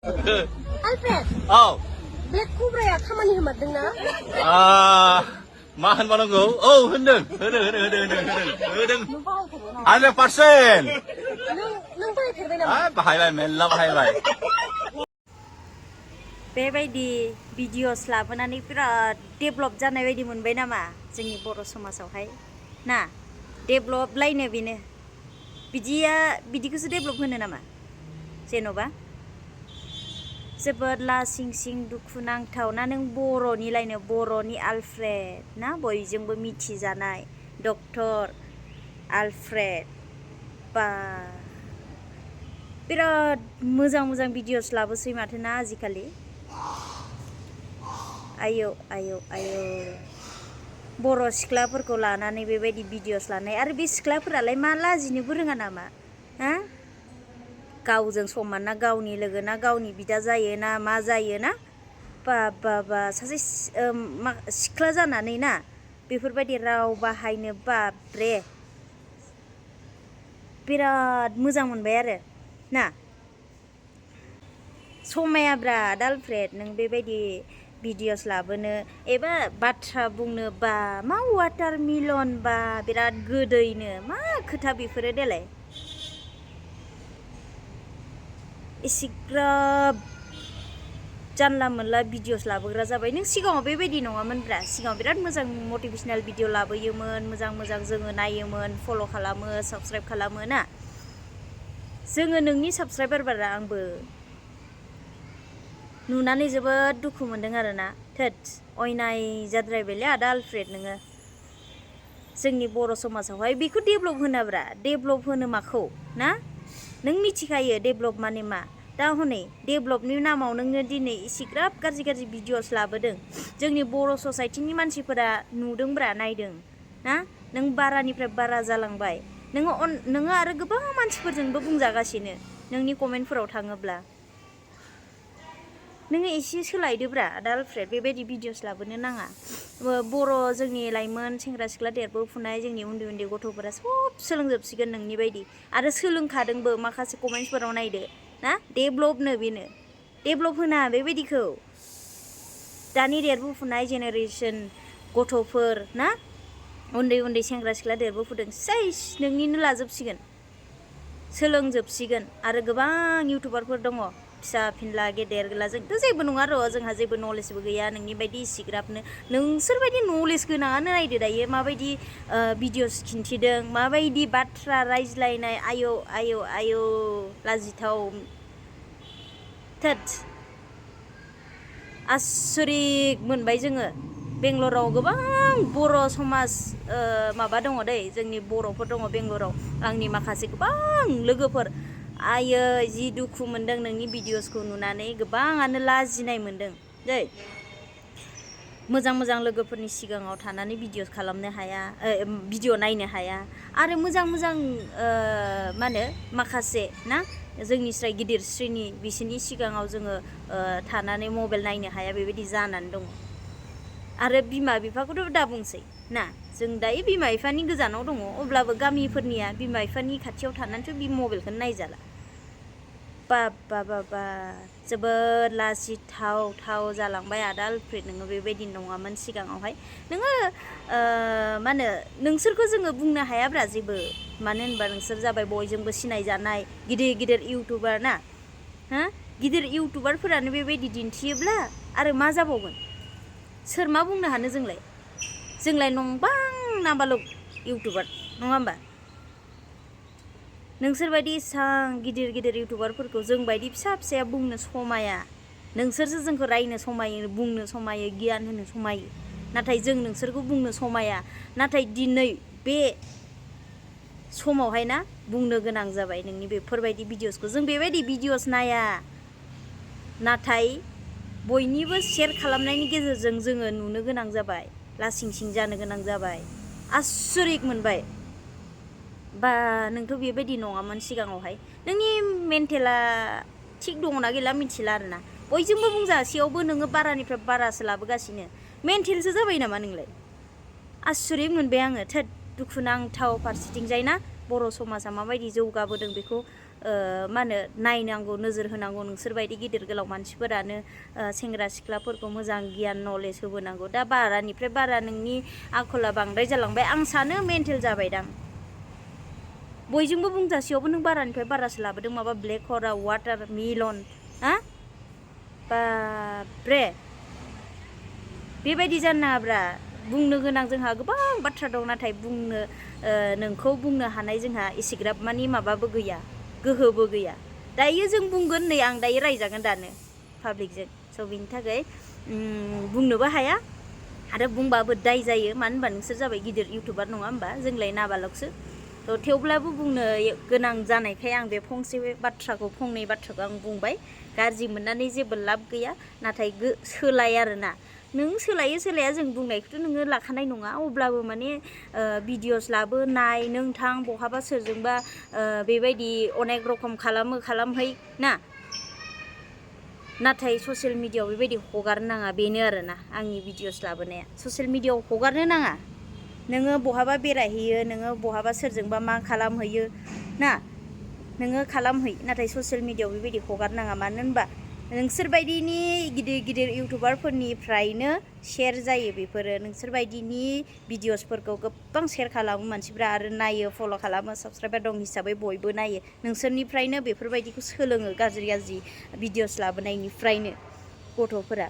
Alfred. Oh. Black Cobra ya खामानि होमारदों ना? मा होनबावनांगौ? औ होनदों 100%. नों बाहायफेरबाय नामा? बाहायबाय मेल्ला बाहायबाय. बेबायदि भिडिअस लाबोनानै बिराद डेभलप जानाय बायदि मोनबाय नामा जोंनि बर' समाजावहाय ना डेभलप लायनो बेनो बिदिखौसो डेभलप होनो नामा जेन'बा जोबोद लासिं सिं दुखु नांथाव ना नों बर'निलायनो बर'नि आलफ्रेड ना बयजोंबो मिथिजानाय डक्टर आलफ्रेड बा बिराद मोजां मोजां भिडिअस लाबोसै माथो ना आजिखालि आयौ आयौ आयौ बर' सिख्लाफोरखौ लानानै बेबायदि भिडिअस लानाय आरो बे सिख्लाफोरालाय मा लाजिनोबो रोङा नामा हा गावजों समान ना गावनि लोगो ना गावनि बिदा जायो ना मा जायो ना बा सासे सिख्ला जानानै ना बेफोरबायदि राव बाहायनो बाब्रे बिराद मोजां मोनबाय आरो ना समायाब्रा आलफ्रेड नों बेबायदि भिडिअस लाबोनो एबा बाथ्रा बुंनो बा मा वाटारमेलन बा बिराद गोदैनो मा खोथा बेफोरो देलाय एसेग्राब जानला मोनला भिडिअस लाबोग्रा जाबाय नों सिगाङाव बेबायदि नङामोनब्रा सिगाङाव बिराद मोजां मटिभेसनेल भिडिअ लाबोयोमोन मोजां मोजां जोङो नायोमोन फल' खालामो साबस्क्राइब खालामो ना जोङो नोंनि साबस्क्राइबार बारा आंबो नुनानै जोबोद दुखु मोनदों आरोना थोद अयनाय जाद्रायबायलै आदा आलफ्रेड नोङो जोंनि बर' समाजावहाय बेखौ डेभलप होनाब्रा डेभलप होनो माखौ ना नों मिथिखायो डेभलप माने मा दा हनै डेभलपनि नामाव नोङो दिनै इसिग्राब गाज्रि गाज्रि भिडिअस लाबोदों जोंनि बर' ससाइटिनि मानसिफोरा नुदोंब्रा नायदों ना नों बारानिफ्राय बारा जालांबाय नोङो आरो गोबां मानसिफोरजोंबो बुंजागासिनो नोंनि कमेन्टफोराव थाङोब्ला नोङो एसे सोलायदोब्रा आदा आलफ्रेड बेबायदि भिडिअस लाबोनो नाङा बर' जोंनि लाइमोन सेंग्रा सिख्ला देरबोफुनाय जोंनि उन्दै उन्दै गथ'फोरा सब सोलोंजोबसिगोन नोंनि बायदि आरो सोलोंखादोंबो माखासे कमेन्ट्सफोराव नायदो ना डेभलपनो बेनो डेभलप होना बेबायदिखौ दानि देरबोफुनाय जेनेरेसन गथ'फोर ना उन्दै उन्दै सेंग्रा सिख्ला देरबोफुदों सेस नोंनिनो लाजोबसिगोन सोलोंजोबसिगोन आरो गोबां इउटुबारफोर दङ फिसा फिनला गेदेर गोला जोंथ' जेबो नङा र' जोंहा जेबो नलेजबो गैया नोंनि बायदि इसिग्राबनो नोंसोरबायदि नलेज गोनाङानो नायदो दायो माबायदि भिडिअस खिन्थिदों माबायदि बाथ्रा रायज्लायनाय आयौ आयौ आयौ लाजिथाव थोद आसरित मोनबाय जोङो बेंगलराव गोबां बर' समाज माबा दङ दै जोंनि बर'फोर दङ बेंगलराव आंनि माखासे गोबां लोगोफोर आयै जि दुखु मोनदों नोंनि भिडिअसखौ नुनानै गोबाङानो लाजिनाय मोनदों दै मोजां मोजां लोगोफोरनि सिगाङाव थानानै भिडिअस खालामनो हाया भिडिअ नायनो हाया आरो मोजां मोजां मा होनो माखासे ना जोंनि स्राय गिदिर श्रेणी बिसोरनि सिगाङाव जोङो थानानै मबाइल नायनो हाया बेबायदि जानानै दङ आरो बिमा बिफाखौथ' दा बुंसै ना जों दायो बिमा बिफानि गोजानाव दङ अब्लाबो गामिफोरनिया बिमा बिफानि खाथियाव थानानैथ' बि मबाइलखौनो नायजाला बा जोबोद लाजिथाव थाव जालांबाय आदा आलफ्रेड नोङो बेबायदि नङामोन सिगाङावहाय नोङो मा होनो नोंसोरखौ जोङो बुंनो हायाब्रा जेबो मानो होनबा नोंसोर जाबाय बयजोंबो सिनायजानाय गिदिर गिदिर इउटुबार ना हा गिदिर इउटुबारफोरानो बेबायदि दिन्थियोब्ला आरो मा जाबावगोन सोर मा बुंनो हानो जोंलाय नंबां नाम्बाल' इउटुबार नङा होमबा नोंसोरबायदि इसां गिदिर गिदिर इउटुबारफोरखौ जोंबायदि फिसा फिसाया बुंनो समाया नोंसोरसो जोंखौ रायनो समायो बुंनो समायो गियान होनो समायो नाथाय जों नोंसोरखौ बुंनो समाया नाथाय दिनै बे समावहाय ना बुंनो गोनां जाबाय नोंनि बेफोरबायदि भिडिअसखौ जों बेबायदि भिडिअस नाया नाथाय बयनिबो शेयार खालामनायनि गेजेरजों जोङो नुनो गोनां जाबाय लासिं सिं जानो गोनां जाबाय आसरित मोनबाय बा नोंथ' बेबायदि नङामोन सिगाङावहाय नोंनि मेन्टेला थिग दङना गैला मिथिला आरोना बयजोंबो बुंजासेयावबो नोङो बारानिफ्राय बारासो लाबोगासिनो मेन्टेलसो जाबाय नामा नोंलाय आसरित मोनबाय आङो थोद दुखुनांथाव फारसेथिंजाय ना बर' समाजा माबायदि जौगाबोदों बेखौ मा होनो नायनांगौ नोजोर होनांगौ नोंसोरबायदि गिदिर गोलाव मानसिफोरानो सेंग्रा सिख्लाफोरखौ मोजां गियान नलेज होबोनांगौ दा बारानिफ्राय बारा नोंनि आखला बांद्राय जालांबाय आं सानो मेन्टेल जाबायदां बयजोंबो बुंजासेयावबो नों बारानिफ्राय बारासो लाबोदों माबा ब्लेक हरा वाटार मिलन हा बाब्रे बेबायदि जानो नाङाब्रा बुंनो गोनां जोंहा गोबां बाथ्रा दं नाथाय बुंनो नोंखौ बुंनो हानाय जोंहा एसेग्राब मानि माबाबो गैया गोहोबो गैया दायो जों बुंगोन नै आं दायो रायजागोन दानो पाब्लिकजों स' बिनि थाखाय बुंनोबो हाया आरो बुंबाबो दाय जायो मानो होनबा नोंसोर जाबाय गिदिर इउटुबार नङा होमबा जोंलाय नाबालकसो थ' थेवब्लाबो बुंनो गोनां जानायखाय आं बे फंनै बाथ्राखौ आं बुंबाय गाज्रि मोननानै जेबो लाब गैया नाथाय सोलाय आरोना नों सोलायो सोलाया जों बुंनायखौथ' नोङो लाखानाय नङा अब्लाबो माने भिडिअस लाबो नाय नों थां बहाबा सोरजोंबा बेबायदि अनेक रखम खालामहै ना नाथाय ससियेल मिडियाआव बेबायदि हगारनो नाङा बेनो आरोना आंनि भिडिअस लाबोनाया ससियेल मिडियाआव हगारनो नाङा नोङो बहाबा बेरायहैयो नोङो बहाबा सोरजोंबा मा खालामहैयो ना नोङो खालामहै नाथाय ससियेल मिडियाआव बेबायदि हगारनाङा मानो होनबा नोंसोरबायदिनि गिदिर गिदिर इउटुबारफोरनिफ्रायनो शेयार जायो बेफोरो नोंसोरबायदिनि भिडिअसफोरखौ गोबां शेयार खालामो मानसिफ्रा आरो नायो फल' खालामो साबसक्राइबार दं हिसाबै बयबो नायो नोंसोरनिफ्रायनो बेफोरबायदिखौ सोलोङो गाज्रि भिडिअस लाबोनायनिफ्रायनो गथ'फोरा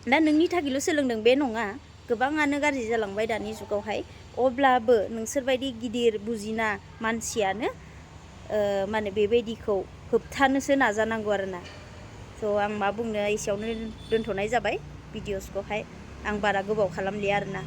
दा नोंनि थाखायल' सोलोंदों बे नङा गोबाङानो गाज्रि जालांबाय दानि जुगावहाय अब्लाबो नोंसोरबायदि गिदिर बुजिना मानसियानो माने बेबायदिखौ होबथानोसो नाजानांगौ आरोना स' आं मा बुंनो एसेयावनो दोनथ'नाय जाबाय भिडिअसखौहाय आं बारा गोबाव खालामलिया आरोना